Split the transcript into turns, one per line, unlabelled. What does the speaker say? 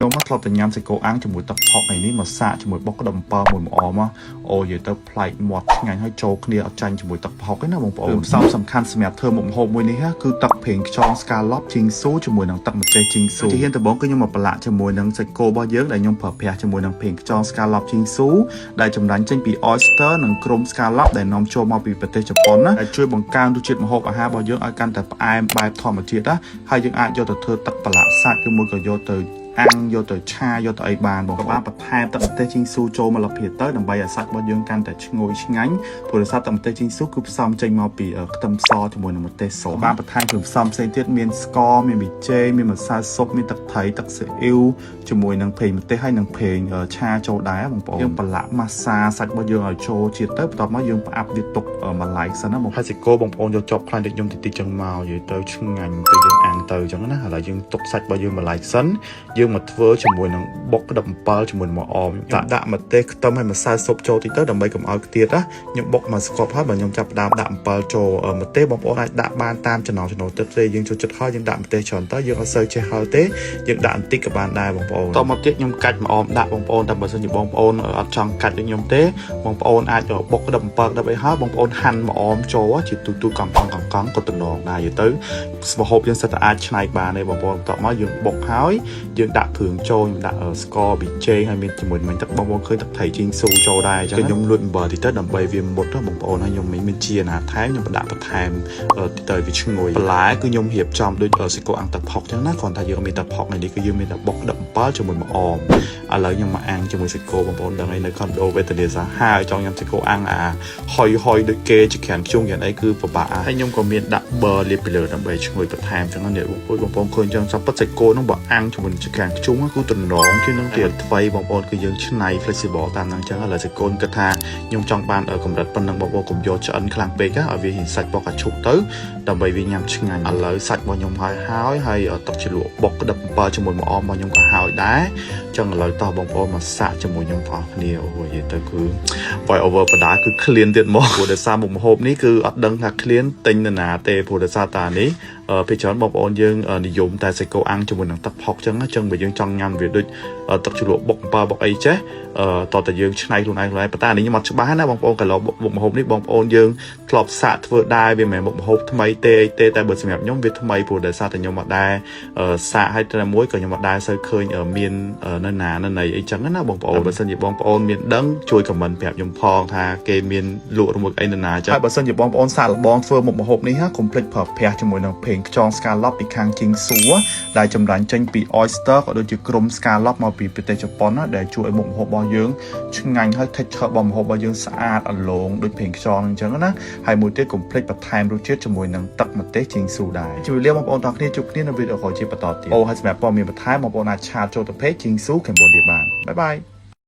ខ្ញុំមកធ្លាប់តែញ៉ាំសាច់គោអាំងជាមួយទឹកផុកថ្ងៃនេះមកសាកជាមួយបុកក្តិបអំពិលមួយម្អមមកអូនិយាយទៅប្លែកមាត់ឆ្ងាញ់ហើយចូលគ្នាអត់ចាញ់ជាមួយទឹកផុកទេណាបងប្អូនគ្រឿងផ្សំសំខាន់សម្រាប់ធ្វើមុខម្ហូបមួយនេះគឺទឹកប្រេងខ្យង scallop ជីងស៊ូជាមួយនឹងទឹកម្ទេសជីងស៊ូជាហ៊ានដំបូងគឺខ្ញុំមកប្រឡាក់ជាមួយនឹងសាច់គោរបស់យើងដែលខ្ញុំប្រើប្រាស់ជាមួយនឹងប្រេងខ្យង scallop ជីងស៊ូដែលចម្រាញ់ចេញពី oyster និងគ្រំ scallop ដែលនាំចូលមកពីប្រទេសជប៉ុនណាដែលជួយបង្កើនរសជាតិម្ហូបអាហាររបស់យើងឲ្យកាន់តែផ្អែមបែបធម្មជាតិណាហើយយើងអាចយកទៅធ្វើទឹកប្រឡាក់សាច់ឬមួយក៏យកទៅអាំងយកទៅឆាយកទៅអីបានបងក៏បានបន្ថែមទឹកម្ទេសជីងស៊ូចូលមកលភាទៅដើម្បីឲ្យសាច់របស់យើងកាន់តែឈ្ងុយឆ្ងាញ់ព្រោះដោយសារទឹកម្ទេសជីងស៊ូគឺផ្សំចេញមកពីខ្ទឹមសជាមួយនឹងម្ទេសសបានបន្ថែមគ្រឿងផ្សំផ្សេងទៀតមានស្ករមានប៊ីចេងមានម្សៅស៊ុបមានទឹកត្រីទឹកស៊ីអ៊ីវជាមួយនឹងប្រេងម្ទេសហើយនិងប្រេងឆាចូលដែរបងប្អូនយើងប្រឡាក់ម៉ាសាសាច់របស់យើងឲ្យចូលជាតិទៅបន្ទាប់មកយើងផ្អាប់វាទុកមួយឡែកសិនណាបងហើយសាច់គោបងប្អូនយកជាប់ខ្លាញ់ដូចខ្ញុំតិចតិចចឹងមកនិយាយទៅឆ្ងាញ់ពេលយើងអាំងទៅចឹងណាឥឡូវយើងទុកសាច់របស់យើងមួយឡែកសិនយើងមកធ្វើជាមួយនឹងបុកក្តិបអំពិលជាមួយនឹងម្អមដាក់ដាក់ម្ទេសខ្ទឹមហើយម្សៅស៊ុបចូលតិចទៅដើម្បីកុំឲ្យខ្ទាតណាខ្ញុំបុកមកស្កប់ហើយបើខ្ញុំចាប់ផ្ដើមដាក់អំពិលចូលម្ទេសបងប្អូនអាចដាក់បានតាមចំណង់ចំណូលចិត្តទេយើងចូលចិត្តហើយយើងដាក់ម្ទេសច្រើនទៅយើងអត់សូវចេះហឹរទេយើងដាក់បន្តិចក៏បានដែរបងប្អូនតមកទៀតខ្ញុំកាច់ម្អមដាក់បងប្អូនតែបើសិនជាបងប្អូនអត់ចង់កាច់ដូចខ្ញុំទេបងប្អូនអាចបុកក្តិបអំពិលក្តិបអីហើយបងប្អូនហាន់ម្អមចូលជាទូទូកង់កង់កង់កង់ក៏តំណងដែរយទៅម្ហូបយើងសិតតែអាចច្នៃបានទេបងប្អូនបន្ទាប់មកយើងបុកហើយយើងដាក់គ្រឿងចូលខ្ញុំដាក់ស្ករប៊ីចេងហើយមានជាមួយមិញទឹកបងប្អូនឃើញទឹកត្រីជីងស៊ូចូលដែរអញ្ចឹងខ្ញុំលួចអំបិលតិចទៅដើម្បីវាមុតបងប្អូនហើយខ្ញុំមិនមានជាណាថែមខ្ញុំដាក់បន្ថែមតិចទៅវាឈ្ងុយបន្លែគឺខ្ញុំរៀបចំដូចសាច់គោអាំងទឹកផុកអញ្ចឹងណាគ្រាន់តែយើងមានទឹកផុកថ្ងៃនេះគឺយើងមានតែបុកក្តិបអំពិលជាមួយម្អមឥឡូវខ្ញុំមកអាំងជាមួយសាច់គោបងប្អូនដឹងហើយនៅខុនដូវេទនាសាហាវចង់ញ៉ាំសាច់គោអាំងអាហុយហុយដូចគេជាក្រានខ្ជុងយ៉ាងអីគឺពិបាកហើយខ្ញុំក៏មានដាក់ប័រលាបពីលើដើម្បីឈ្ងុយបន្ថែមអញ្ចឹងនេះបងប្អូនបងប្អូនឃើញអញ្ចឹងចាំពិតសាច់គោហ្នឹងបើអាំងជាមួយចក្រានខ្ជុងគឺតំណងជាងនឹងទៀតថ្វីបងប្អូនគឺយើងឆ្នៃ flexible តាមហ្នឹងអញ្ចឹងឥឡូវសាច់គោគិតថាខ្ញុំចង់បានកម្រិតប៉ុណ្ណឹងបងប្អូនកុំយកឆ្អិនខ្លាំងពេកឲ្យវាហ៊ានសាច់បកកាឈុកទៅដើម្បីវាញ៉ាំឆ្ងាញ់ឥឡូវសាច់របស់ខ្ញុំហើយហើយហើយទឹកជ្រលក់បុកក្តិបអំពិលជាមួយម្អមរបស់ខ្ញុំក៏ហើយដែរចឹងឥឡូវតោះបងប្អូនមកសាកជាមួយខ្ញុំបងប្អូនគ្នាអូយនិយាយទៅគឺ voice over បដាគឺឃ្លានទៀតមកព្រោះដោយសារមុខម្ហូបនេះគឺអត់ដឹងថាឃ្លានទិញនរណាទេព្រោះដោយសារតានេះពេលច្រើនបងប្អូនយើងនិយមតែសាច់គោអាំងជាមួយនឹងទឹកផុកចឹងចឹងបើយើងចង់ញ៉ាំវាដូចទឹកជ្រលក់បុកអំពិលបុកអីចេះតោះតែយើងឆ្នៃខ្លួនឯងខ្លួនឯងប៉ុន្តែនេះខ្ញុំអត់ច្បាស់ណាបងប្អូនកន្លងមុខម្ហូបនេះបងប្អូនយើងធ្លាប់សាកធ្វើដែរវាមិនមែនមុខម្ហូបថ្មីទេអីទេតែបើសម្រាប់ខ្ញុំវាថ្មីព្រោះដោយសារតែខ្ញុំអត់ដែរសាកឲ្យតែមួយក៏ខ្ញុំអត់ដែរសូវឃើញមាននៅណានៅណីអីចឹងណាបងប្អូនបើសិនជាបងប្អូនមានដឹងជួយ comment ប្រាប់ខ្ញុំផងថាគេមានលក់ឬមួយអីនៅណាចឹងហើយបើសិនជាបងប្អូនសាកល្បងធ្វើមុខម្ហូបនេះកុំភ្លេចប្រើប្រាស់ជាមួយនឹងប្រេងខ្យង scallop ពីខាងជីងស៊ូដែលចម្រាញ់ចេញពី oyster ក៏ដូចជាគ្រំ scallop មកពីប្រទេសជប៉ុនណាដែលជួយឲ្យមុខម្ហូបរបស់យើងឆ្ងាញ់ហើយ texture របស់ម្ហូបរបស់យើងស្អាតអលងដូចប្រេងខ្យងអញ្ចឹងណាហើយមួយទៀតកុំភ្លេចបន្ថែមរសជាតិជាមួយនឹងទឹកម្ទេសជីងស៊ូដែរជម្រាបលាបងប្អូនទាំងគ្នាជួបគ្នានៅវីដេអូក្រោយជាបន្តទៀតអូហើយសម្រាប់ព័ត៌មានបន្ថែមបងប្អូនអាច chat ចូលទៅ page ជីងស៊ូ Cambodia បាន bye bye.